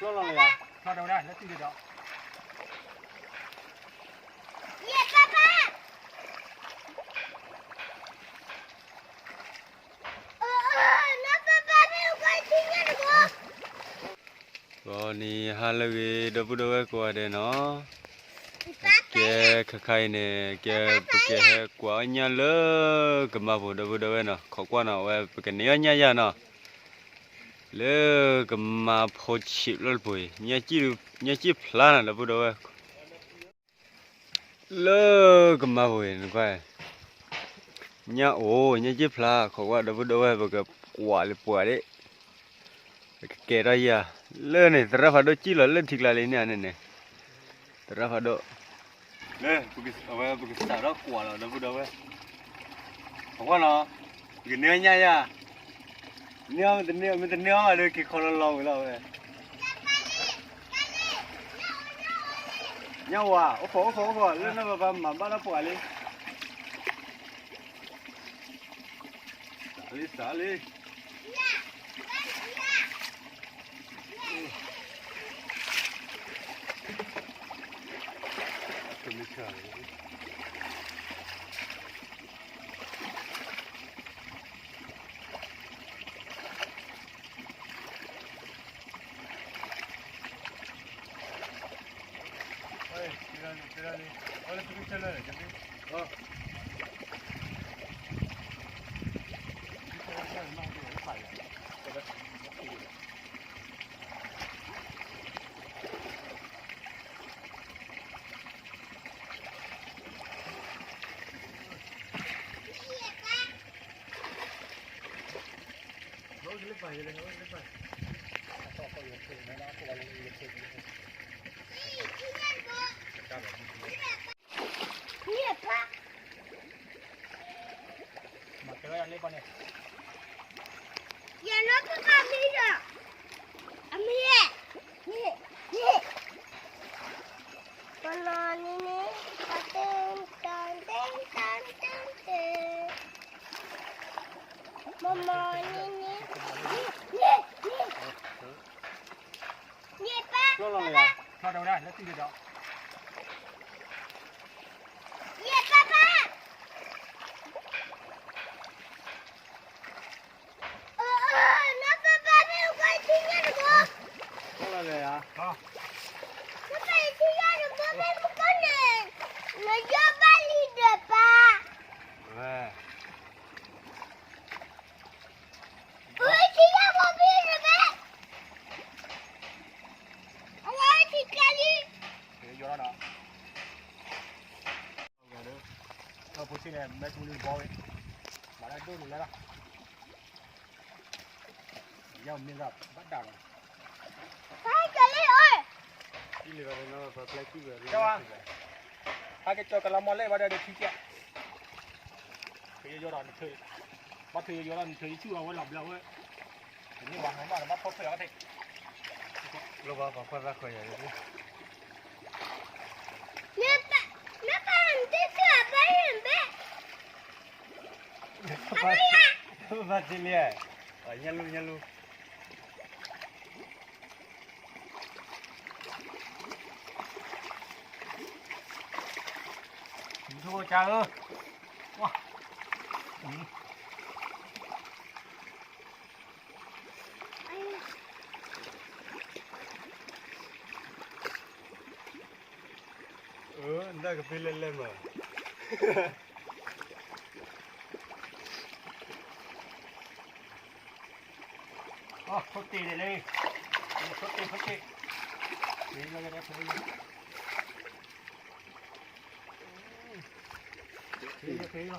လီၤလီၤလီၤ, ထီၣ်ဒီးဝဲဒၣ် လၢတံၢ်ဒီး ယဲၢ်ပၢ်ပၢ် အၢ အၢ နီၢ်ပၢ်ပၢ် မ့ၢ်အိၣ်ကွၢ်ထံညၣ်တဘိ ဂီၤနံၤဟါလၢအဂ့ၤ ဒီပုၢ်ဒီဝဲၢ်ကိးဂၤဒဲးနီၤ, ကဲခါခါအံၤန့ၣ် ကဲပကဟဲကွၢ်အီၣ်ညၣ်လၢကမါပူၤ ဒီပုၢ်ဒီဝဲၢ်နီၤ, ခိးကွၢ်နီၤ အဝဲပကန့ၢ်အီၣ်ညၣ်ယၤနီၤ, လၢကမါဖိဆံးလီၢ်တပူၤအံၤ ညၣ်စံၣ်ဖျါနီၤ ဒီပုၢ်ဒီဝဲၢ် လၢကမါပူၤအံၤ နကွၢ် ညၣ်အိၣ် ညၣ်စံၣ်ဖျါ ခိးကွၢ် ဒီပုၢ်ဒီဝဲၢ် ပကကွၢ်လၢပှၤဒၣ် ပကကဲထီၣ်ယၤ လၢန့ၣ် သရၣ်ဖးဒိၣ်စံၣ်လီၤလၢထံကျါလံန့ၣ်န့ၣ်န့ၣ် သရၣ်ဖးဒိၣ် လၢ အဝဲပကစးထီၣ်ကွၢ်လီၤ ဒီပုၢ်ဒီဝဲၢ် အကွၢ်နီၤ ပကန့ၢ်အီၣ်ညၣ်ယၤ န့ၢ်အီၣ် မ့ၢ်တန့ၢ်အီၣ်ဘၣ်ဒီး က့ၤခီလီၤလီၤဝဲလီၤဝဲ ညၣ်ဝါ အိၣ်ခိး အိၣ်ခိး အိၣ်ခိး လၢနီၢ်ပၢ်ပၢ်မၤဘၣ်လၢပှၤလံ စးလံ စးလံ ယၤနီၢ်ကကၢ်မံဒီး အမံၤ ပနီၤန့ၣ်န့ၣ် တၢ်တၢ်တၢ်တၢ်တၢ် မမီၤန့ၣ်န့ၣ် ယဲၢ်ပၢ် ထီၣ်ဒီးဝဲဒၣ် လၢတံၢ်ဒီး ယဲၢ်ပၢ်ပၢ် အၢ အၢ နီၢ်ပၢ်ပၢ် မ့ၢ်အိၣ်ကွၢ်ထံညၣ်တဘိ နီၢ်ပၢ်ထံညၣ်တဘိ မ့ၢ်မကီၢ်န့ၣ် နယီၢ်ဘၣ်လံဒီးပၢ် အၢ ထံညၣ်ဘိမ့ၢ်တဘ့ၣ် အဝဲထံကျါလံ ယီၢ်လီၤနီၤ ဖိဆံးန့ၣ် မဲာ်ထူလံဘီဝဲ မၤလၢဒိၣ်န့ၣ်လၢ ယမ့ၢ်ဘၣ်ဒၣ်လီၤ ဟဲက့ၤလံအိၣ် ဟဲက့ၤကၠီကလါမီၢ်လဲၣ်ဘၣ်ဒီးထံကၠီ ထုးယီၢ်ဒီးနထုး ဘၣ်ထုးယီၢ်ဒီးနထုးယဆူၣ်အဝဲလီၤဘျီဝဲ တန့ၢ်ဝဲဟဲမးဘၣ်ဖီၣ်ထွဲအီၤသ့ၣ် လီၤဘၣ်ပှၤကွၢ်သးခွဲးယၤ နပၢ် နပၢ် နတဆူၣ်အဘၣ်ယဘၣ် ဘၣ်တ့လံ ညၣ်လူၢ် ညၣ်လူၢ် နထိၣ်ကၢ်ဧၢ ဝါ အၢ နတၢ်ကဖ့လဲၣ်လဲၣ်မး ထိၣ်တ့ၢ်န့ၣ်လံ ထိၣ်တ့ၢ် ထိၣ်တ့ၢ်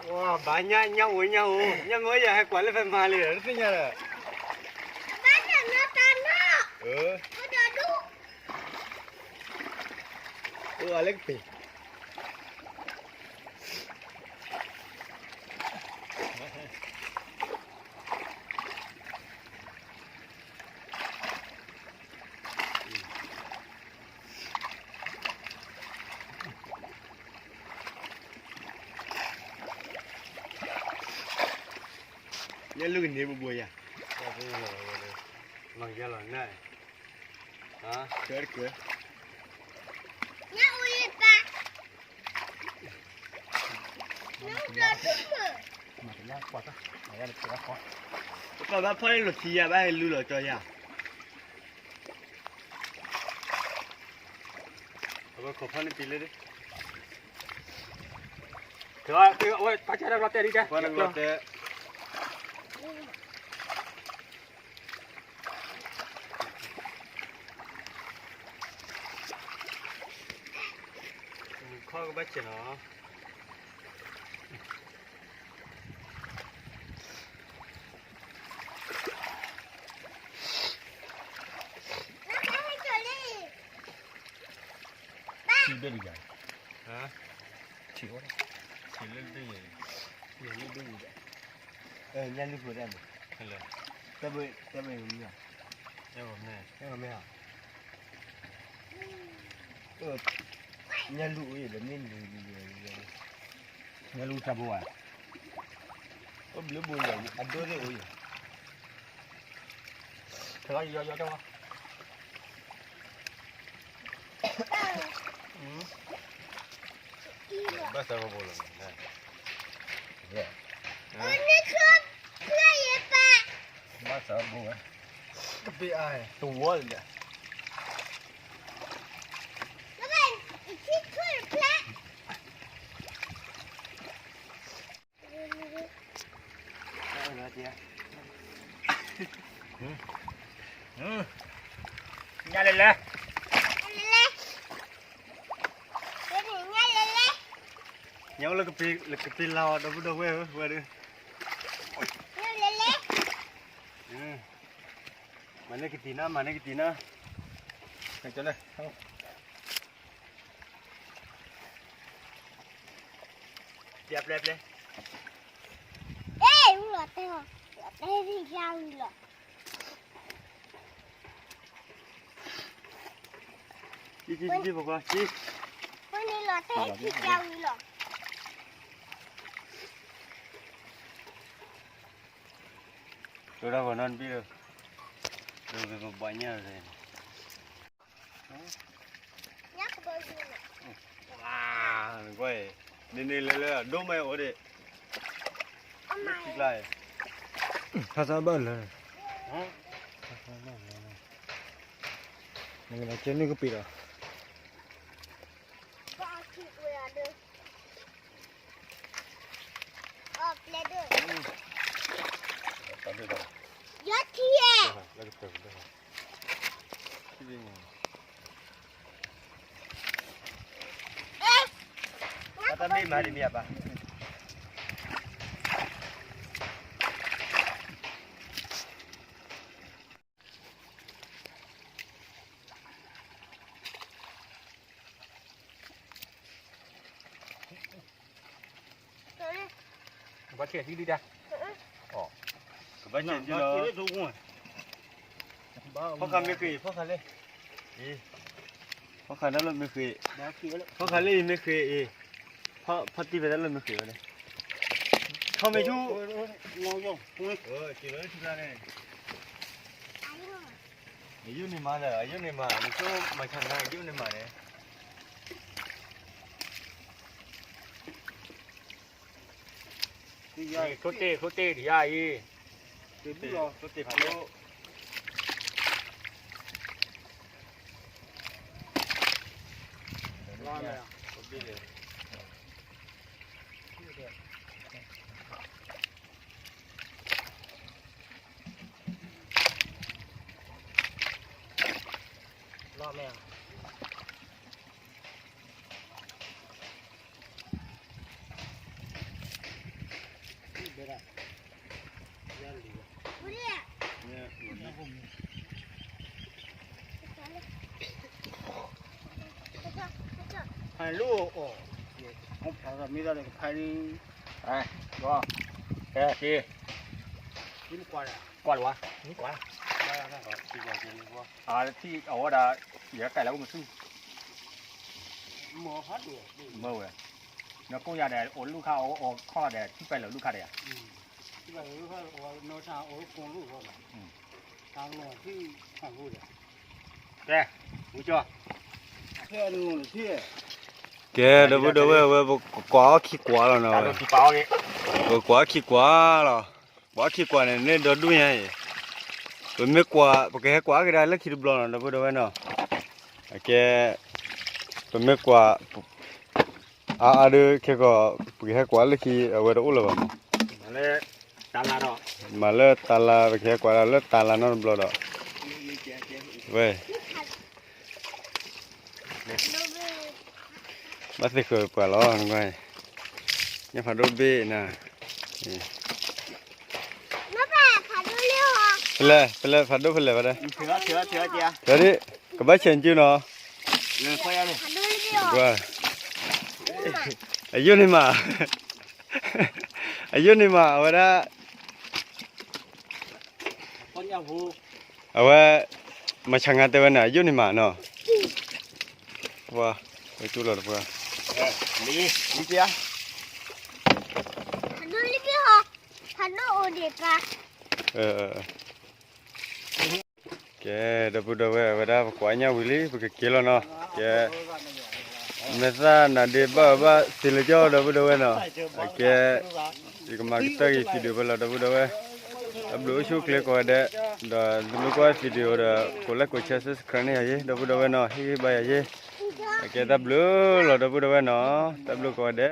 ဝါ ဘၣ်ညၣ် ညၣ်ဧိၤ ညၣ်ဧိၤ ညၣ်မ့ၢ်ယၤဟဲကွၢ်လၢဖဲမၤလံ တသ့ၣ်ညါဒီး ဘၣ်တၢ်နီၢ်တၢ်နီၢ် အၢ အိၣ်အါလၢကပ့ၤ ညၣ်လူၢ်ကန့ၢ်ဘိဘိယၤ မၤကယၤလီၤနၢ်, ဟါ, ကၢတကၢ, ညၣ်အိၣ်ယပၢ်, နအိၣ်ဒီးဒိၣ်မုၣ်, မၤကယၤကွၢ်တၢ်, မၤယၤတကၢအဃီ, ပကဘၣ်ဖီၣ်န့ၢ်လီၤခံယၤဘၣ်ဟဲလူလီၤကၠီယၤ အဝဲခိးဖီၣ်န့ၢ်ပံၤလၢ, အဝဲပၢ်ကၢ်တၢ်ဘျီတဲဒ်တဲ, ပၢ်နဘျီတဲ, ခီၣ်ကဘၣ်ဆဲးနီၤ, ထံဘ့ၣ်တယၤ, ဟါ, ထံအိၣ်, ထံလၢဘ့ၣ်ယၤ, ညၣ်လၢဘ့ၣ်ယၤ, ညၣ်လုၢ်ဖိဒၣ်မး, တၢ်ဘ့ၣ်, တၢ်ဘ့ၣ်မ့ၢ်, တၢ်ဘ့ၣ်မ့ၢ်ဧါ, ညၣ်လုၢ်အိၣ်ယၤဒီးမ့ၢ်လုၢ်, ညၣ်လုၢ်တၢ်ဘိဧါ, အိၣ်ဘျုးဘိယၤ, အဒိၣ်သ့ၣ်အိၣ်ယၤ, ထီၣ်ယီယီတၢ်ဝါ ဘၣ်ဆၣ်ဘိလီၤ, ဘၣ်ဆၣ်ဘိဝဲ, တဘ့ၣ်အါ, တဝီလံဒီး, ညၣ်လဲၤလဲၤ, ညၣ်လဲၤလဲၤ, ညၣ်အိၣ်လၢကပ့ၤလၢ်အီၤ ဒီပုၢ်ဒီဝဲၢ်ဧၢ, ဝဲဒၣ်, မၤန့ၢ်ကတံၤနၤ, မၤန့ၢ်ကတံၤနၤ, ကၠီလဲၣ် ပျဲပျဲပျဲ, အဲ ဝံၤလီၤတဲ, လီၤတဲသံယါဝံၤလီၤ, ကံကံကံကံ ပကွၢ်ကံ, ဝဲန့ၣ်လီၤတဲသံယါဝံၤလီၤ, တိၢ်တၢ်ဂီၤနီတဘ့ၣ်ဒီး, ဒိးကဘၣ်ညၣ်လၢ နကွၢ်အံၤ, နန့ၣ်လဲၤလၢအဒိၣ်မးအိၣ်ဒံး, ထံကျါအံၤ, ဖးသးဘၣ်လၢ, နကဲန့ၢ်ကပံာ်ဒီး, ယထံၣ်, တၢ်မ့ၢ်မၤဒ်မ့ၢ်အပၢ်, ဘၣ်ဆဲးဒံးဒံးဒၣ်, ကဘၣ်ဆဲးဒံးလီၤ, ဖီၣ်ဃာ်မ့ၢ်ဃ့ၢ်, ဖီၣ်ဃာ်လၢ, ဖီၣ်ဃာ်တၢ်လၢမ့ၢ်ဃ့ၢ်, ဖီၣ်ဃာ်လၢအံၤမ့ၢ်ဃ့ၢ်အံၤ, ဖီၣ်တံၢ်ဖဲတၢ်လၢမ့ၢ်ဃ့ၢ်ဝဲန့ၣ်, ထီၣ်မ့ၢ်ဆူ, အယုၢ်န့ၣ်မၤဒီး အယုၢ်န့ၣ်မၤ, နဆိမၤဆါနၤ အယုၢ်န့ၣ်မၤန့ၣ် ထိၣ်တ့ၢ် ထိၣ်တ့ၢ်ဒံးယါအံၤ, ထိၣ်တ့ၢ်ဖးဒိၣ်, လီၤမ့ၢ်ဧါ, ဖဲလူၤအီၤ, ဖဲလံ, ကဲ, ကွၢ်လီၤဝဲ, ကွၢ်လီၤ, အထံၣ်အဝဲဒၣ်, ယကဲလၢအိၣ်မဆူၣ်, မ့ၢ်ဝဲ, နကိၣ်ယၤဒီး အိၣ်လူၢ်ခါ အိၣ်ခီၣ်ဒီး ထံၣ်ပဲလၢလူၢ်ခါဒီးယၤ, ကဲ ဒီပုၢ်ဒီဝဲၢ်ဝဲ ပကွၢ်အီၣ်ခံကွၢ်လီၤနီၤဝဲ, ပကွၢ်အီၣ်ခံကွၢ်လီၤ, ကွၢ်အီၣ်ခံကွၢ်န့ၣ် န့ၢ်ဒီဒူၣ်ညါအံၤ, ပမ့ၢ်ကွၢ် ပကဟဲကွၢ်ကဒါလၢခံတဘျီနီၤ ဒီပုၢ်ဒီဝဲၢ်နီၤ, အကဲ ပမ့ၢ်ကွၢ် အါအါဒီးခဲကီး ပကဟဲကွၢ်လၢခံ အဝဲတအိၣ်လၢၤဘၣ်မး, မၤလၢတၢ်လၤ ပကဟဲကွၢ်ဒၣ်လၢတၢ်လၤနီတဘျီဒီး, ဝဲ ဘၣ်သ့ၣ်ဃၢၤပှၤလီၤ, ညၣ်ဖးဒိၣ်တဘ့ၣ်နၤ, ဖဲလဲၣ် ဖဲလဲၣ် ဖးဒိၣ်ဖဲလဲၣ်ဘၣ်ဒီး, ဖဲဒ် ကဘၣ်ဆဲးကၠူနီၤ, အယိၣ်န့ၣ်မး, အယိၣ်န့ၣ်မး အဝဲဒၣ် အဝဲ မၤဆါငါတဲဝဲန့ၣ် အယိၣ်န့ၣ်မးနီၤ, ပှၤ ဝဲကၠူလီၤတပှၤ, လံ လံပျါ, ဖးဒိၣ်အိၣ်ဒံးပၢ်, ကဲ ဒီပုၢ်ဒီဝဲၢ် အဝဲဒၣ်ပကွၢ်ညၣ်ဝံၤလံ ပကက့ၤလီၤနီၤ, ကဲ မဲာ်သၣ်နၤဒ့ဘၣ်အၢဘၣ်သ့လၢကၠီ ဒီပုၢ်ဒီဝဲၢ်နီၤ, အကဲ ယကမၤကတၢၢ်က့ၤ video ဖဲလီၤ ဒီပုၢ်ဒီဝဲၢ်, တၢ်ဘျုးအိၣ်ဆူၣ်အိၣ်ချ့ကိးဂၤဒဲး, ဒီးသုမ့ၢ်ကွၢ် video ဒီး ကိး like ကိး share subscribe န့ၢ်ယၤယ့ ဒီပုၢ်ဒီဝဲၢ်နီၤ, ဟ့ၣ်ဂံၢ်ဘါယၤယ့, အကဲတၢ်ဘျုးလီၤ ဒီပုၢ်ဒီဝဲၢ်နီၤ, တၢ်ဘျုးကိးဂၤဒဲး